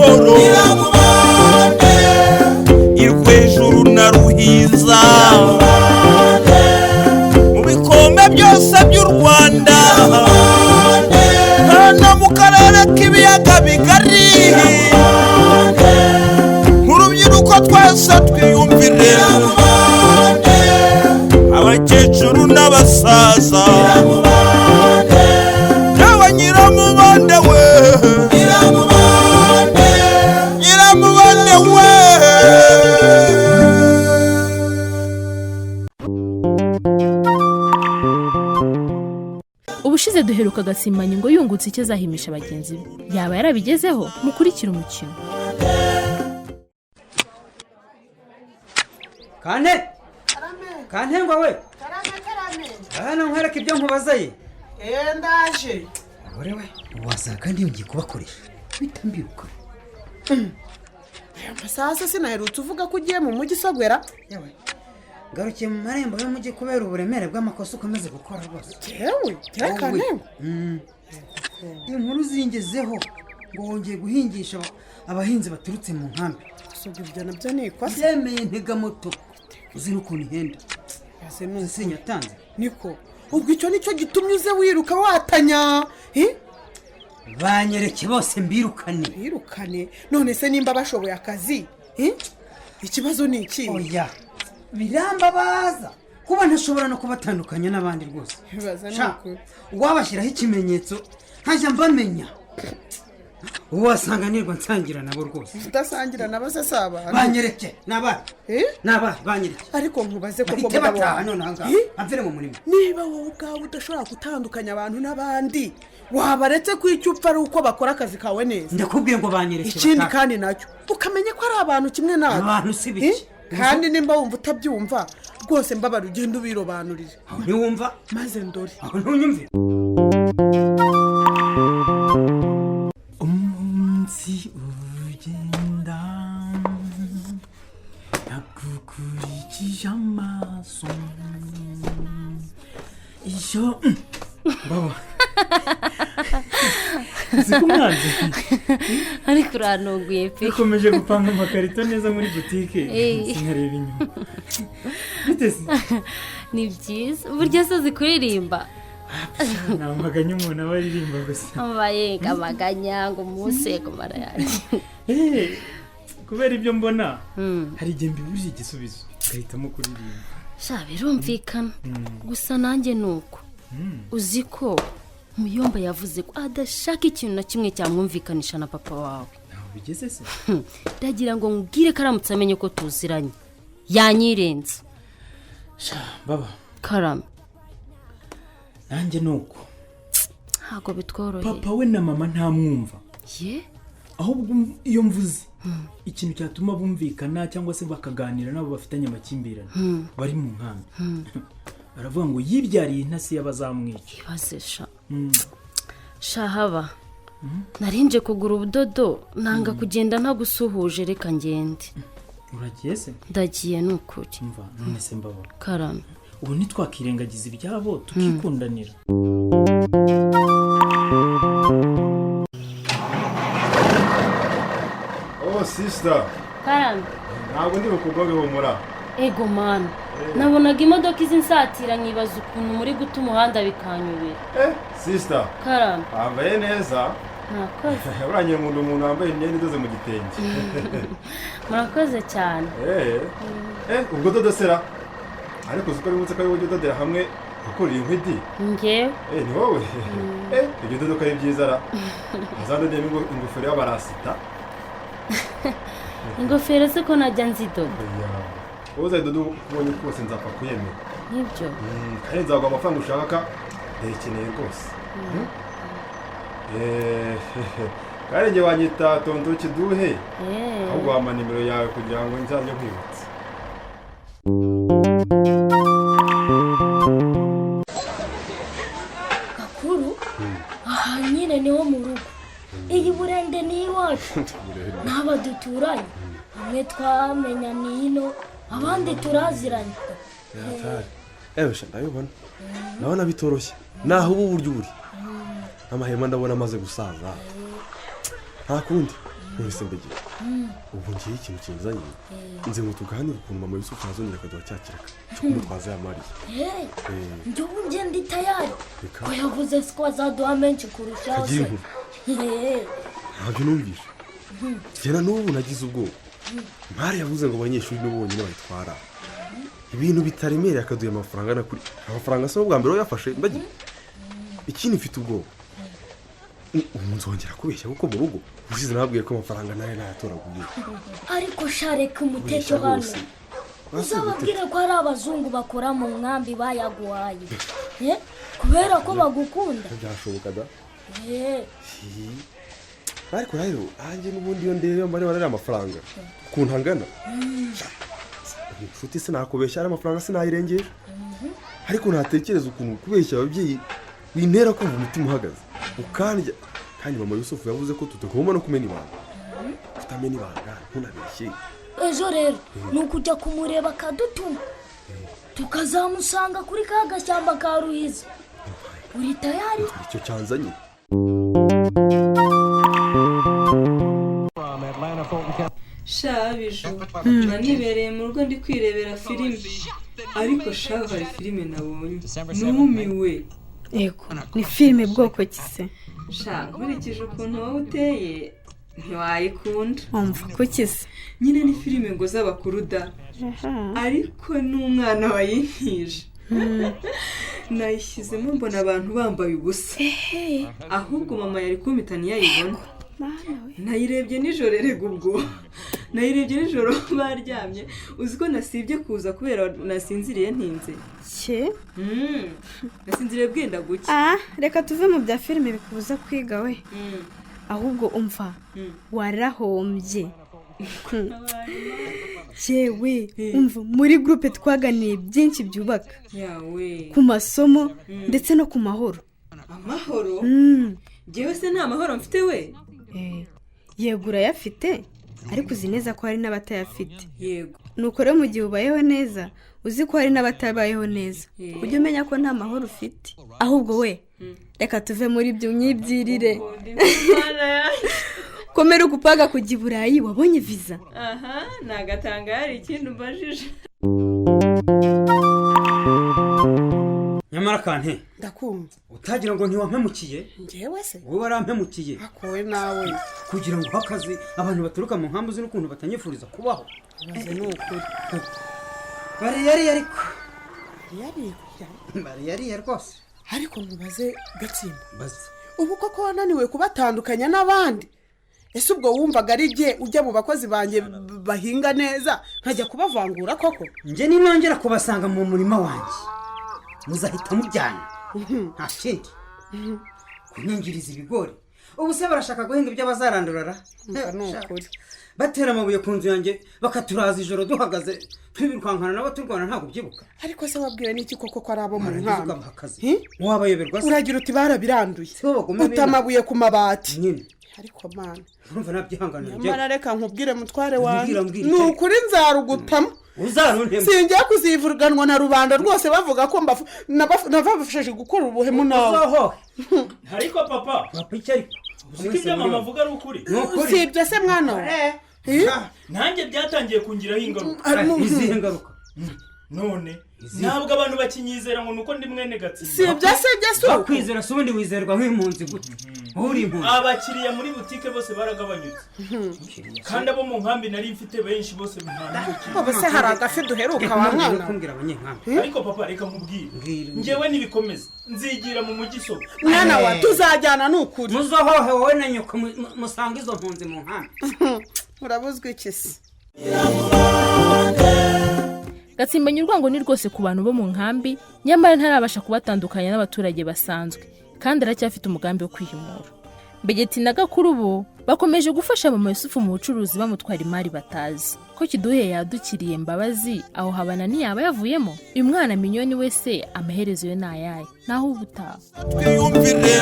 Gikongoro, Irwejuru na Ruhiza, mu bikombe byose by'u Rwanda no mu karere k'ibiyaga bigari. Nk'urubyiruko twese twiyumvire, abakecuru n'abasaza. Yewe Nyiramubande we, Nyiramubande we! Ubushize duheruka Gasimbanyi ngo yungutse icyo azahimisha bagenzi be. Yaba yarabigezeho? Mukurikire umukino. Kante kantengwa we! Karame, karame. Hano nkwereke ibyo nkubazaye. Eee, ndaje. Umugore we wasanga kandi yongeye kubakoresha bita mbiruka. Aya masaha se sinaherutse uvuga ko ugiye mu mujyi usogwera? Yewe, ngarukiye mu marembo y'umujyi kubera uburemere bw'amakosa ukomeze gukora rwose. Yewe, Wowe. kantengwa. Inkuru zingezeho ngo wongeye guhingisha abahinzi baturutse mu nkambi. Gusoga ibyo nabyo ni ikosa. Byemeye ntega moto, uzi n'ukuntu ihenda. Ese ni uko. Sinyatanze. Niko ubwo icyo nicyo gitumye uze wiruka watanya? Hi? Banyereke bose mbirukane. Birukane? None se nimba bashoboye akazi? Hi? Ikibazo ni iki? Oya, birambabaza kuba ntashobora no kubatandukanya n'abandi rwose. Bibaza ni Sha, ukuri. uwabashyiraho ikimenyetso nkajya mbamenya, uwo wasanga nirwa nsangira nabo rwose. Udasangira nabo se si abantu? Banyereke nabaye. Eh? Nabaye, banyereke. Ariko nkubaze koko, Bahite mugabo bataha wawe. none ahangaha. Hi? Amvire mu murima. Niba wowe ubwawe udashobora gutandukanya abantu n'abandi, wabaretse ko icyo upfa ari uko bakora akazi kawe neza? Ndakubwiye ngo banyereke Ikindi batahe. kandi nacyo ukamenya ko ari abantu kimwe natwe. Abantu si bike. Eh? Kandi nimba wumva utabyumva rwose, mbabara ugenda ubirobanurire. Aho ntiwumva? Maze ndore. Aho ntunyumvira? Umunsi ugenda nagukurikije amaso ijoro baba siko umwanzi. Ariko urantunguye pe! Dukomeje gupanga amakarito neza muri butike. Eh. Sinareba inyuma, bite se? Ni byiza. Burya se uzi kuririmba? Nta maganya umuntu aba aririmba gusa. Ambaye amaganya ngo umunsi kumara yanjye. Eh, kubera ibyo mbona hari igihe mbiburira igisubizo ngahitamo kuririmba. Sha, birumvikana, gusa nanjye ni uko. Uzi ko Muyomba yavuze ko adashaka ikintu na kimwe cyamwumvikanisha na papa wawe? Ntaho bigeze se? Ndagira ngo nkubwire ko aramutse amenye ko tuziranye yanyirenza. Sha baba. Karame. Nanjye ni uko. Ntabwo bitworoheye. Papa we na mama ntamwumva. Ye? Ahubwo iyo mvuze ikintu cyatuma bumvikana cyangwa se bakaganira n'abo bafitanye amakimbirane bari mu nkambi, baravuga ngo yibyariye intasi y'abazamwica. Ibaze sha. Sha haba narinje kugura ubudodo, nanga kugenda ntagusuhuje. Reka ngende. Uragiye se? Ndagiye ni ukuri. Mva, none se mbabona? Karame. Ubu ntitwakirengagiza ibyabo tukikundanira? Oh sister! Karame. Ntabwo ndi bukugwabe, humura. Ego mana, nabonaga imodoka izi nsatira nkibaza ukuntu muri guta umuhanda bikanyobera. Eh sister! Karame. Wambaye neza. Murakoze. Urangiye nkunda umuntu wambaye imyenda idoze mu gitenge. Murakoze cyane. Eh eh, ubwo dodosera, ariko uzi ko bibutse ko ari wowe ujya udodera hamwe gukurira inkwi di? Ngewe? Eh, ni wowe. Eh, ibyo dodo ko ari byiza ra, azandodeyemo ingofero y'abarasita. Ingofero se ko najya nzidoda? Oya, wowe uzayidoda uko ubonye kose nzapfa kuyemera. Nibyo. Kandi nzaguha amafaranga ushaka, ndayikeneye rwose. Eh, kandi njye wanyita Tonto Kiduhe. Ahubwo wampa nimero yawe kugira ngo nzajye nkwibutsa. Gakuru, aha nyine niho mu rugo. Iyi burende ni iwacu n'aba duturanye, bamwe twamenya ni ino, abandi turaziranye. Ewe sha, ndabibona, ndabona bitoroshye naho ubu buryo buri amahema, ndabona amaze gusaza, nta kundi. None se mbege, ubu ngiye ikintu kinzanye, nze ngo tuganire ukuntu mama Yusufu yazongera akaduha cya kiraka cyo kumutwaza ya mari. Eh, Eh, njye ubu njye ndi tayari. Reka. Ko yavuze ko azaduha menshi kurushaho Kagira se. inkuru. Eh, Ntabyo numvishe. Njye na n'ubu nagize ubwoba. Mari yavuze ngo abanyeshuri nibo bonyine bayitwara, ibintu bitaremereye, akaduha amafaranga angana kuri amafaranga se bwa mbere we yafashe mbagi. Ikindi, mfite ubwoba ubu nzongera kubeshya, kuko mu rugo ubushize nababwiye ko amafaranga nayo nayatoraguye. Ariko shareka umuteto Kubeshya hano. rwose. Uzababwire ko ari abazungu bakora mu nkambi bayaguhaye. Eh, kubera ko bagukunda. Byashoboka da. Eh, Hi. Ariko rero nanjye n'ubundi iyo ndeba mba reba ariya amafaranga ukuntu angana, inshuti, sinakubeshya, ari amafaranga sinayirengera, ariko natekereza ukuntu kubeshya ababyeyi bintera kumva umutima uhagaze ukandya. Kandi mama Yusufu yavuze ko tutagomba no kumena ibanga. Kutamena ibanga, ntunabeshye. Ejo rero ni ukujya kumureba akadutuma, tukazamusanga kuri ka gashyamba ka Ruhiza. Uri tayari? Icyo cyanzanye. Sha biju, mba nibereye mu rugo ndi kwirebera filime, ariko sha hari filime nabonye numiwe. Yego, ni filime bwoko ki se? Sha, nkurikije ukuntu wowe uteye ntiwayikunda. Wumva kuki se? Nyine ni filime ngo z'abakuru da, ariko n'umwana wayinkije. Nayishyizemo mbona abantu bambaye ubusa, ahubwo mama yari kumpita ntiyayibona. Nayirebye nijoro erega, ubwo nayirebye nijoro baryamye. Uzi ko nasibye kuza kubera nasinziriye ntinze? Cye? Nasinziriye bwenda gucya. Ah, reka tuve mu bya filime bikubuza kwiga we. Ahubwo umva, warahombye yewe. Umva, muri groupe twaganiye byinshi byubaka yawe ku masomo ndetse no ku mahoro. Amahoro? Ngewe se nta mahoro mfite we? Yego urayafite, ariko uzi neza ko hari n'abatayafite. Nuko rero mu gihe ubayeho neza uzi ko hari n'abatabayeho neza, ujye umenya ko nta mahoro ufite. Ahubwo we, reka tuve muri ibyo unyibyirire. Mana yanjye! Komera ugupaga kujya i Burayi, wabonye viza? Aha nagatanga hari ikindi umbajije? Nyamara kante, Ndakumva. utagira ngo ntiwampemukiye. Ngewe se? Wowe warampemukiye. Akowe nawe. Kugira ngo uhe akazi abantu baturuka mu nkambi, uzi n'ukuntu batanyifuriza kubaho. Ibaze ni ukuri. Bariyariye ariko. Yariye? Bariyariye rwose. Ariko ntubaze Gatsimba. Baza. Ubu koko wananiwe kubatandukanya n'abandi? Ese ubwo wumvaga ari jye ujya mu bakozi banjye bahinga neza nkajya kubavangura koko? Njye ninongera kubasanga mu murima wanjye muzahita mujyana, nta kindi. Kunyangiriza ibigori, ubu se barashaka guhinga ibyo bazarandurara? Ni ukuri. Batera amabuye ku nzu yanjye, bakaturaza ijoro duhagaze, twirukankana nabo turwana, ntabwo ubyibuka? Ariko se wabwiwe n'iki koko ko ari abo mu Warangiza nkambi? ukabaha akazi, wabayoberwa se? Uragira uti barabiranduye. Bagome. Uta amabuye ku mabati. Nyine. Ariko mana! Urumva nabyihanganira njyewe? Nyamara reka nkubwire mutware wanjye. Mbwira, mbwira. Ni ukuri nzarugutamo. Uzaruntemo. Singiye kuzivuganwa na rubanda rwose bavuga ko nabafashije gukora ubuhemu nawe. Uzahohe. Ariko papa, papa, icyo ariko uzi ko ibyo mama avuga ari ukuri? Si ibyo se mwana we? Nanjye byatangiye kungiraho ingaruka. Izihe ngaruka? None ntabwo abantu bakinyizera ngo nuko ndi mwene Gatsinda. Si ibyo se byo si uko? Bakwizera se ubundi wizerwa nk'impunzi gute? Wowe uri impunzi. Abakiriya muri butike bose baragabanyutse, kandi abo mu nkambi nari mfite benshi bose nta n'umukiriya. Ubu se hari agafi duheruka wa mwana we? Kumbwira abanyenkambi. Ariko papa, reka nkubwire, njyewe nibikomeza nzigira mu mujyi isoko. Mwana wa, tuzajyana ni ukuri. Muzohohe wowe na nyoko musanga izo mpunzi mu nkambi. Urabuzwa iki se? Gatsimbanye urwango ni rwose ku bantu bo mu nkambi, nyamara ntarabasha kubatandukanya n'abaturage basanzwe, kandi aracyafite umugambi wo kwihimura. Mbegeti na Gakuru bo bakomeje gufasha mama Yusufu mu bucuruzi, bamutwara imari batazi ko Kiduhe yadukiriye Mbabazi. Aho Habana ntiyaba yavuyemo? Uyu mwana Minyoni wese amaherezo ye ni ayahe? Naho ubutaha. Twiyumvire.